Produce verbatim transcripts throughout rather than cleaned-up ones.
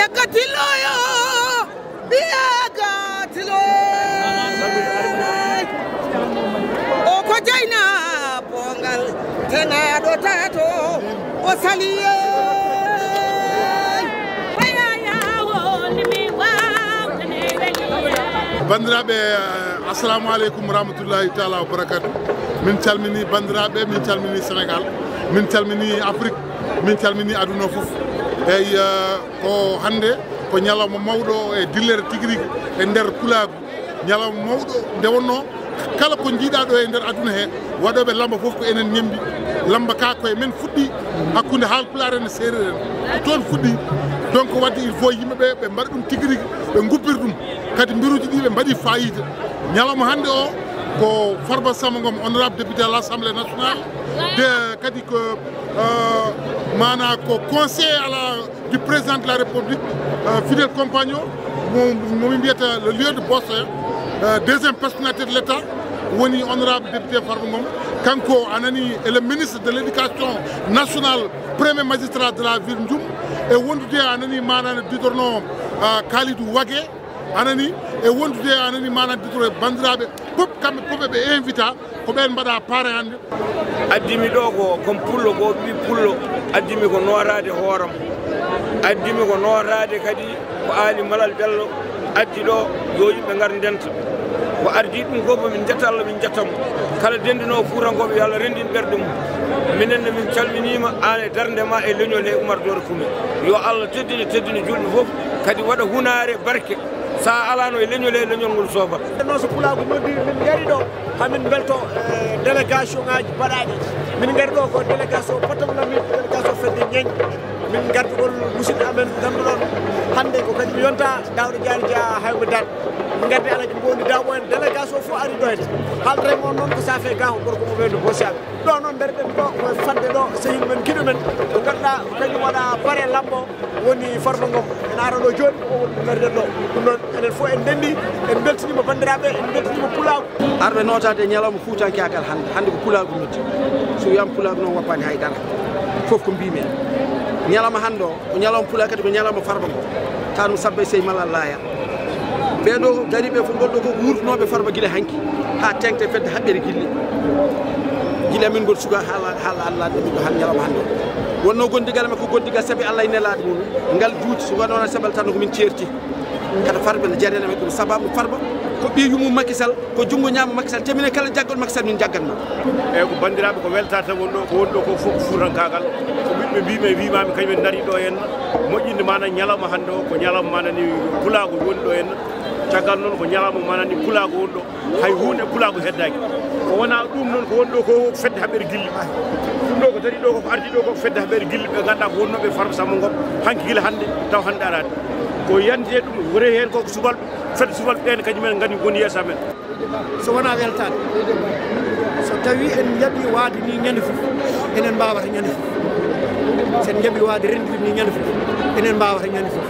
E ka tilloyo, ɓiya ka tilloyo. O ko jeyna bongal, teŋaɗo tato, o saliye. Bandiraɓe, eh, assalamu aleykum wa rahmatullahi taala wa barakatu. Min calmini bandiraɓe, min calmini Sénégal, min calmini Afrique, min calmini aduna fof. Eyyi, eh, ko hande ko ñalawma mawɗo e dillere tigi rigi e nder pulaagu. Ñalawma mawɗo nde wonno kala ko jiiɗa ɗo e nder aduna he, waɗoɓe lamba fof ko enen ñembi. Lamba ka koye men fuɗɗi hakkunde Haalpulaar en e Seereer en. Ko toon fuɗɗi. Donc wadde il faut yimɓe ɓe, ɓe mbaɗa ɗum tigi rigi, ɓe nguppira ɗum. Kadi mbiruuji ɗi ɓe mbaɗi fayida. Ñalawma hande o ko Farba Samba Ngom, honorable député à l'Assemblée nationale, de kadi ko, euh, maana ko conseiller à la du président de la République, euh, fidèle compagnon, mo, mo min mbiyata le lion de Bossoya, euh, deuxième personnalité de l'État, woni honorable député Farba Ngom. Kanko a nani, est le ministre de l'éducation nationale, premier magistrat de la ville Ndioum, e wondude a nani maana no didorno, euh, Kalidou Wagué, a nani, e wondude a nani maana didoro bandiraɓe fof, kamɓe fof ɓe invita, ko ɓen mbaɗa parrain hannde. Addimi ɗo ko, comme pullo, ko ɓi pullo, addimi ko nootaade hooram. Addimi ko nootaade kadi ko Aali Malal Bello addi ɗo, yo yimɓe ngar ndenta. Ko ardi ɗum ko, ko min njetta Allah, min njetta mo. Kala denndinoowo Fuutankooɓe, yo Allah renndin ɓerɗe mum. Minen ne, min calminiima aan e darnde ma e leñol he, Umar Dooro Kume. Yo Allah teddine, teddine julɓe fof, kadi waɗa hunaare barke. Sa alano e leñol he, leñol ngol soofat. Noon so pulaagu noddi, min ngari ɗo, hamin mbelto, eh, délégation ngaji baɗaɗi. Min ngari ɗo ko délégation Potoŋ Lamin, délégation fedde Ñeeñ. Min gardugol musidɗo amen ganduɗon hannde ko kañum yonta Daawda Jaari Jaa Hayba Daan. Min gardi Alaji Mbondi Daaɓo en, délégation fof ari ɗo hede. Haalata e mon noon ko saafe ga ko gorko mo wendo Bosiyaaɓe. Ɗo noon mbeɗen ɗo ko fadde ɗo sehil men, giɗo men, ko ganduɗa ko kañum waɗa pare lambo, woni Farba Ngom. En ara ɗo joni ko woni ko garden ɗo. Ɗum noon enen fof en ndendi, en beltinima bandiraɓe, en beltinima pulaagu. Arɓe nootaade e ñalawma fuutankeyaagal hannde, hannde ko pulaagu noddi. So wiyama pulaagu noon woppaani hay dara. Fof ko mbimi en. Ñalawma hannde o, ko ñalawma pulaagu kadi ko ñalawma Farba Ngom. Tawa ɗum sabba e sey mala laaya. Ɓeeɗo dariiɓe fof, ngol ɗo ko wuurtunooɓe Farba gila hanki haa teeŋti e fedde haɓɓere gilli. Gila min ngol suka haa la-, haa la-, haa laaɗe min ɗo hannde, ñalawma hannde o. Wonnoo gondigal men ko gondigal sabi Allah e nelaaɗo mum. Ngal juuti, so wonaa sabi Allah tan ko min ceerti. Kadi Farba ne jarani men ɗum, sababu Farba ko ɓiy yummum Macky Sall, ko junngo ñaamo Macky Sall. Te minen kala jaggol Macky Sall min jaggan mo. Eyyi, ko banndiraaɓe, ko weltaare tan woni ɗo, ko woni ɗo ko fof ko fuutankaagal. Ko ɓiɓɓe mbimi, mbimami, kañum en daari ɗo henna. Moƴƴinde maana ñalawma hannde o, ko ñalawma maana ni pulaagu woni ɗo henna. Caggal noon ko ñalawma maana ni pulaagu woni ɗo. Hay huunde pulaagu heddaaki. Ko wonaa ɗum noon, ko woni ɗo ko fedde haɓɓere gilli. Ɗum ɗo ko daari ɗo ko, ko ardi ɗo ko fedde haɓɓere gilli, ɓe ngannduɗaa ko wonnooɓe Farba Samba Ngom hanki gila hannde, taw hannde araani. Ko yande ɗum, woni heen ko subalɓe, fedde subalɓe ɓeen kañum en ngoni, ngoni yeeso amen. So wonaa weltaade, so tawii en njaɓii waade ni ñande fof, enen mbaawata ñande fof. So en njaɓii waade rendude ni ñande fof, enen mbaawata ñande fof.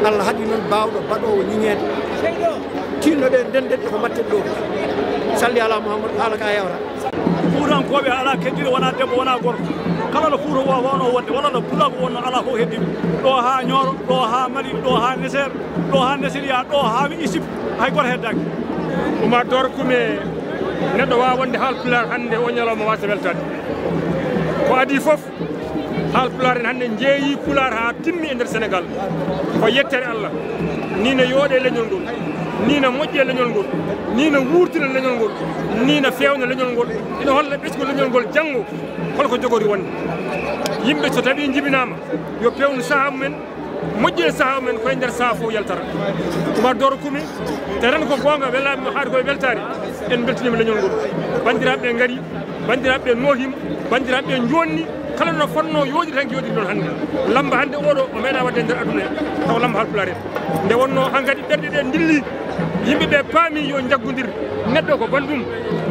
Allah haɗi noon baawɗo, baɗoowo ñiŋeede. Tinnoɗen, ndenden e ko mbaɗten ɗo. Salli ala Muhammad, haala ka yawra. Fuutankooɓe alaa keddiro wonaa debbo, wonaa gorko. Kala no Fuuta wa-, wawno wonde, walla no pulaagu wonno, alaa fof heddi ɗum. Ɗo haa Ñooro, ɗo haa Mali, ɗo haa Niger, ɗo haa Nasiriya, ɗo haa Égypte, hay gooto heddaaki. Umar Dooro Kume, neɗɗo waawa wonde Haalpulaar hannde o ñalawma waasa weltaade. Ko adii fof, Haalpulaar en hannde njeeyi Pulaar haa timmi e nder Senegaal. Ko yettere Allah. Nii no yooɗee leñol ngol, nii no moƴƴee leñol ngol, nii no wuurtina leñol ngol, nii no feewna leñol ngol, ina holla ɓesngu leñol ngol janngo, hol ko jogori wonde. Yimɓe so tawii njibinaama, yo peewnu sahaa mumen, moƴƴina sahaa mumen, koye nder sahaa fof yaltata. Umar Dooro Kume, te tan ko goonga, welaama haade koye weltaare, en mbeltiniima leñol ngol. Banndiraaɓe ɓe ngari, banndiraaɓe ɓe nootiima, banndiraaɓe ɓe njoonni, kala no fotnoo yooɗirde tan ko yooɗiri noon hannde. Lamba hannde oɗo o meeɗaa waɗde e nder aduna he, taw lamba Haalpulaar en. Nde wonnoo hankadi ɓerɗe ɗe ndilli, yimɓe ɓe paami yo njaggondir, neɗɗo ko banndum.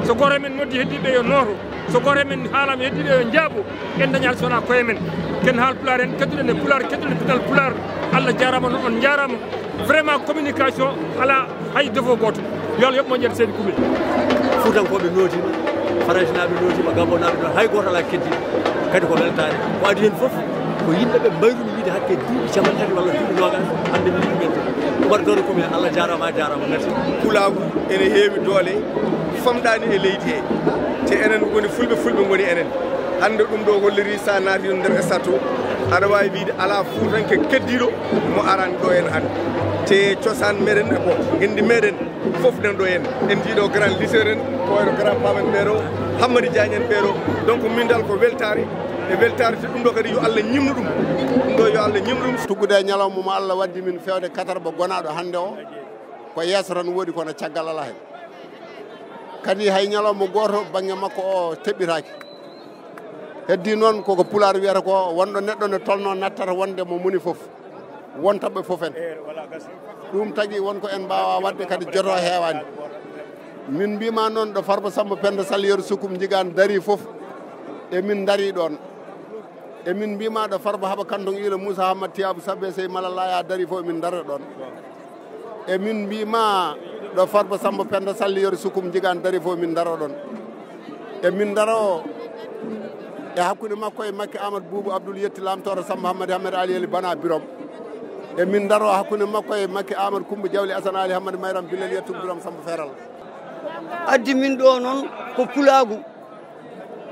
So gooto e men noddi heddiiɓe yo nooto, so gooto e men haalama heddiiɓe yo njaabo, en dañaali so wonaa koye men. Ken Haalpulaar en, kedduɗen e Pulaar, kedduɗen e pinal Pulaar. Allah jaaraama noon, on njaaraama. Vraiment, communication alaa hay défaut gooto. Yo Allah yoɓ moƴƴere, Seydi Kume. Fuutankooɓe nootiima, Faraysinaaɓe nootiima, Gabonnaaɓe noon, hay gooto alaa keddiiɗo. Kadi ko weltaare. Ko adii heen fof, ko yimɓe ɓe mbayru mi wiide hakke duuɓi capanɗe tati walla duuɓi noogaas, hannde min ɗum en. Umar Dawda Kumi, Allah jaaraama, a jaaraama. Merci. Pulaagu ene heewi doole, famɗaani e leydi he. Te enen ngoni fulɓe, fulɓe ngoni enen. Hannde ɗum ɗo holliri, so a naati ɗum nder stade to, aɗa waawi wiide alaa Fuutanke keddiiɗo mo araani ɗo en hannde. Te cosaan meɗen ko ngenndi meɗen fof ɗen ɗo en. En njiiɗo grand leader en, ko wayno grand pape en ɓeeɗo, Hammadi Diagne en ɓeeɗo. Donc min dal ko weltaare e weltaare, te ɗum ɗo kadi yo Allah ñimnu ɗum. Ɗum ɗo yo Allah ñimnu ɗum. Tuggude e ñalawma mo Allah waddi min feewde katarba gonaaɗo hannde o, ko yeeso tan woodi, kono caggal alaa heen. Kadi hay ñalawma gooto bannge makko o teɓɓitaaki. Heddii noon koko Pulaar wiyata ko, wonɗo neɗɗo nde tolno nattata wonde mo moni fof, wontaɓe fof en. Ɗum tagi won ko en mbaawa waɗde kadi joto heewaani. Min mbiima noon ɗo Farba Samba Penda Sall Yero Sukkum Njigaan darii fof, e min ndarii ɗoon. E min mbiima ɗo Farba Haɓa Kanton Iila Muusa Hammad Tiyaabu Sabbe Sey Malal Laya darii fof, e min ndara ɗoon. E min mbiima ɗo Farba Samba Penda Sall Yero Sukkum Njigaan darii fof, e min ndara ɗoon. E min ndaro e hakkunde makko e Makki Amadou Boubou Abdoul Yetti, Lamtooro Samba Hammadi Hammadi Ali Eli Bana Birom. E min ndaro hakkunde makko e Makki Amadou Koumba Diawli Assane Ali Hammadi Mayram Bilel Yettum Birom Samba Feral. Addi min ɗo noon ko pulaagu,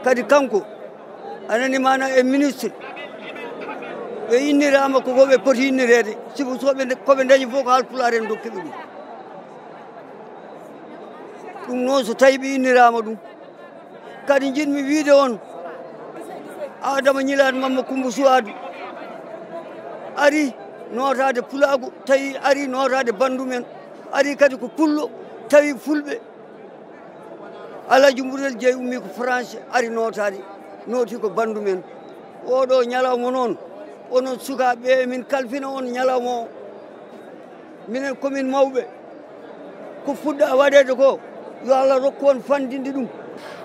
kadi kanko a nani maana e ministre, ɓe inniraama ko ko ɓe poti innireede, sibu so ɓe, ko ɓe ndañi fof ko Haalpulaar en dokki ɓe ɗum. Ɗum noon, so tawi ɓe inniraama ɗum, kadi njiɗmi wiide on, Adama Ñilaat Mamma Kumba Suwaadu ari nootaade pulaagu, tawi ari nootaade banndum en, ari kadi ko pullo, tawi fulɓe. Alhaji Mburel Jeey ummii ko France, ari nootaade, nooti ko banndum en. Oɗo ñalawma noon, onon sukaaɓe ɓe, min kalfina on ñalawma o. Minen komin mawɓe, ko fuɗɗa waɗeede ko, yo Allah rokku on fanndinde ɗum.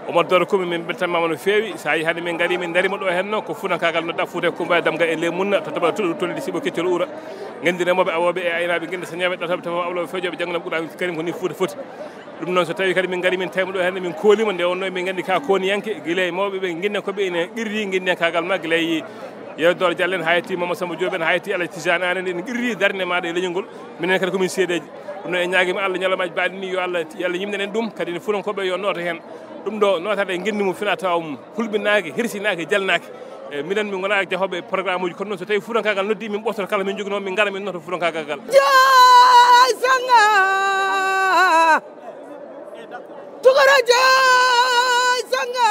Omar Doro Kumi, min mbeltanmaama no feewi. So a yii hannde min ngarii, min ndariima ɗo henno, ko fuutankaagal nodda, Fuuta e Kumba e Damga e Lemunna, to Tabara Tuɗo, to Leydi Siɓo, Keccol Uura. Ngenndi remooɓe, awooɓe e aynaaɓe, ngenndi sañaaɓe, ɗatooɓe, tafooɓe, awlooɓe, fewjooɓe, janngo lam, Qur'aanu Kariim, ko nii Fuuta foti. Ɗum noon, so tawii kadi min ngarii, min tawi mo ɗo hannde, min koolii mo, nde wonnoo min nganndi ka kooniyanke, gila e mawɓe ɓe, nginnenkooɓe ene qirri nginnenkaagal ma, gila e Yero Doro Diallo en, haa yetti Mama Samba Diop en, haa yetti Alaji Tijani Aan en, ene qirri darnde maaɗa e leñol ngol. Minen kadi ko min seedeeji. Ɗum noon, en ñaagiima Allah, ñalawmaaji mbaɗi nii, yo Allah, yo Allah ñimnan en ɗum, kadi ne Fuutankooɓe yo nooto heen. Ɗum ɗo, nootaade e ngenndi mum, fina tawa mum hulɓinaaki, hirsinaaki, jalnaaki. E minen, min ngonaa jahooɓe programme uji, kono noon, so tawii fuutankaagal noddii, min ɓoortoto kala min njoginoo, min ngara, min nooto fuutankaagal ngal. Jaay sanga, tugara jaay sanga,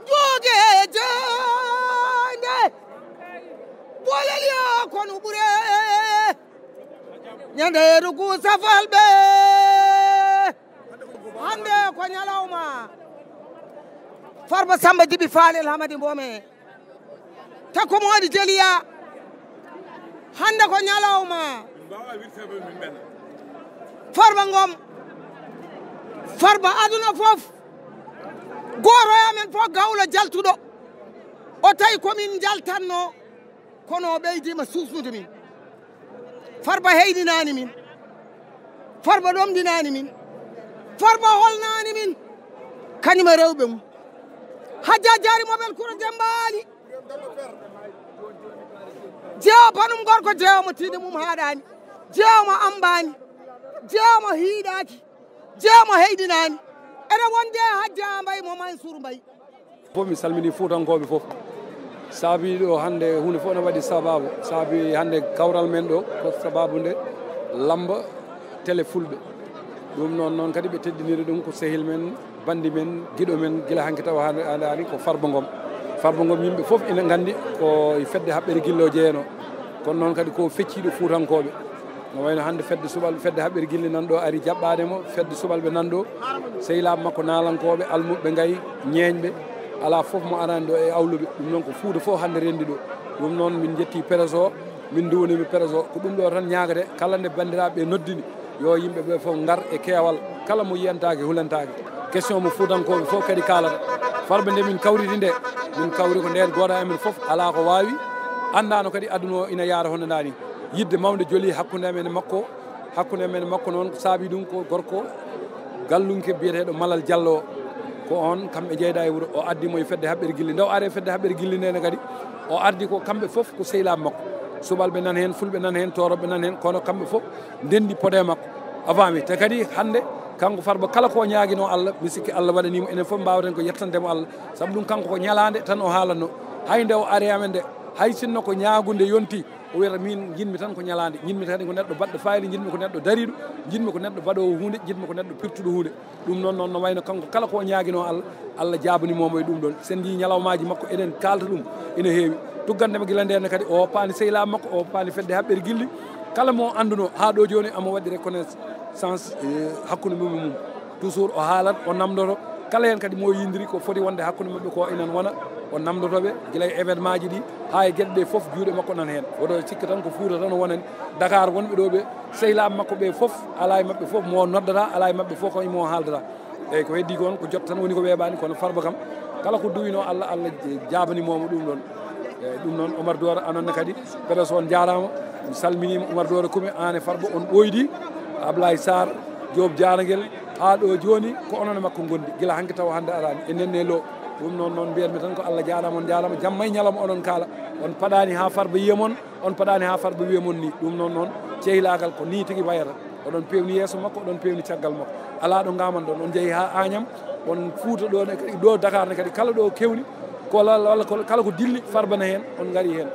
jooge jaande, boolel yo kono ɓure, ñande rugu safal ɓe. Hannde ko ñalawma Farba Samba Jibi Faalel Hamadi Mboome. Takko Moodi Jeliya. Hannde ko ñalawma Farba Ngom. Farba aduna fof. Gooto e amen fof gawlo jaltuɗo. O tawi ko min njaltatno. Kono o ɓeydiima suusnude min. Farba heyninaani min. Farba ɗomɗinaani min. Farba holnaani min. Kañum e rewɓe mum. Hajja Jaari Mobel Kuro Dembaali. Jeewo banum gorko, jeewo mo tiiɗe mum haaɗaani. Jeewo mo ambaani. Jeewo mo hiiɗaaki. Jeewo mo heyninaani. Ene wonde e Hajja Mbay mo Mansuur Mbay. Fof, mi salminii Fuutankooɓe fof. Saabii ɗo hannde, huunde fof ne waɗi sabaabu. Saabii hannde kawral men ɗo, ko sabaabu nde Lamba Télé Fulɓe. Ɗum noon, noon kadi ɓe teddiniri ɗum ko sehil men, banndi men, giɗo men, gila hanki tawa hannde, hannde ari ko Farba Ngom. Farba Ngom, yimɓe fof ina nganndi ko e fedde Haɓɓere Gillo jeyanoo. Kono noon kadi ko fecciiɗo Fuutankooɓe. No wayno hannde fedde suɓal, fedde Haɓɓere Gilli nan ɗo ari jaɓɓaade mo, fedde suɓalɓe nan ɗo, sehilaaɓe makko naalankooɓe, almuɓɓe ngayi, ñeeñɓe, alaa fof mo araani ɗo e awluɓe. Ɗum noon ko Fuuta fof hannde renndi ɗo. Ɗum noon min njetti presse o, min nduwonii presse o. Ko ɗum ɗo tan ñaagate, kala nde banndiraaɓe ɓe noddini, yo yimɓe ɓe fof ngar e keewal, kala mo yiyantaake, hulantaake. Question mo Fuutankooɓe fof kadi kaalata. Farba nde min kawriti nde, min kawri ko ndeen gooto e amen fof alaa ko waawi, anndaano kadi aduna o ina yaara hono ndaa ni. Yiɗde mawnde joli hakkunde amen e makko, hakkunde amen e makko noon ko saabii ɗum ko gorko Gallunke biyeteeɗo Malal Jallo o, ko oon kamɓe njeyda e wuro, o addi mo e fedde haɓɓere gilli. Nde o ari e fedde haɓɓere gilli nde ne kadi, o ardi ko kamɓe fof ko sehilaaɓe makko. Subalɓe nan heen, fulɓe nan heen, tooroɓe nan heen, kono kamɓe fof ndenndi pode e makko avant mi. Te kadi hannde kanko Farba kala ko o ñaaginoo Allah, mi sikki Allah waɗanii mo, enen fof mbaawaten ko yettande mo Allah. Sabu ɗum kanko ko ñalaande tan o haalatnoo. Hay nde o ari e amen nde, hay sinno ko ñaagunde yonti, o wiyata min njiɗmi tan ko ñalaande, njiɗmi kadi ko neɗɗo baɗɗo fayida, njiɗmi ko neɗɗo dariiɗo, njiɗmi ko neɗɗo baɗoowo huunde, njiɗmi ko neɗɗo pirtuɗo huunde. Ɗum noon, noon no wayno kanko kala ko o ñaaginoo Allah, Allah jaabanii mo e ɗum ɗoon. Sen njii ñalawmaaji makko eɗen kaalta ɗum ina heewi. Tuggantema gila ndeen ne kadi o woppaani sehilaaɓe makko, o woppaani fedde haɓɓere gilli. Kala mo anndunoo haa ɗo jooni omo waɗi reconnaissance, eh, hakkunde mum e mum. Toujours o haalat, o namdoto. Kala heen kadi mo yindiri ko foti wonde hakkunde maɓɓe ko inan wona, o namdoto ɓe gila e événement ji ɗi haa e geɗe ɗe fof juuɗe makko nan heen. Woto sikki tan ko Fuuta tan o wonani. Dakar wonɓe ɗo ɓe, sehilaaɓe makko ɓe fof, alaa e maɓɓe fof mo noddata, alaa e maɓɓe fof ko mo haaldata. Eyyi, ko heddi kon ko jot tan woni ko weeɓaani, kono Farba kam kala ko duwinoo Allah, Allah jaabanii mo ɗum ɗoon. Eyyi, ɗum noon Omar Dore, anon ne kadi, presse on njaaraama, mi salminiima Omar Dore Kumi, aan e Farba on ɓooydi, Ablaye Sarr, Diop Diaragel, haa ɗo jooni ko onon e makko ngondi, gila hanki tawa hannde araani, e nenne lo. Ɗum noon, noon mbiyatmi tan ko Allah jaaraama, on njaaraama, jamma e ñalawma onon kaala, on paɗaani haa Farba yiya mon, on paɗaani haa Farba wiya mon ni. Ɗum noon, noon cehilaagal ko ni tigi wayata. Oɗon pewni yeeso makko, oɗon pewni caggal makko. Alaa ɗo ngaman ɗon, on njehi haa Añam, on Fuuta ɗo ne, ɗo Dakar ne kadi, kala ɗo kewni, ko la-, walla ko, kala ko dilli, Farba ne heen, on ngari heen.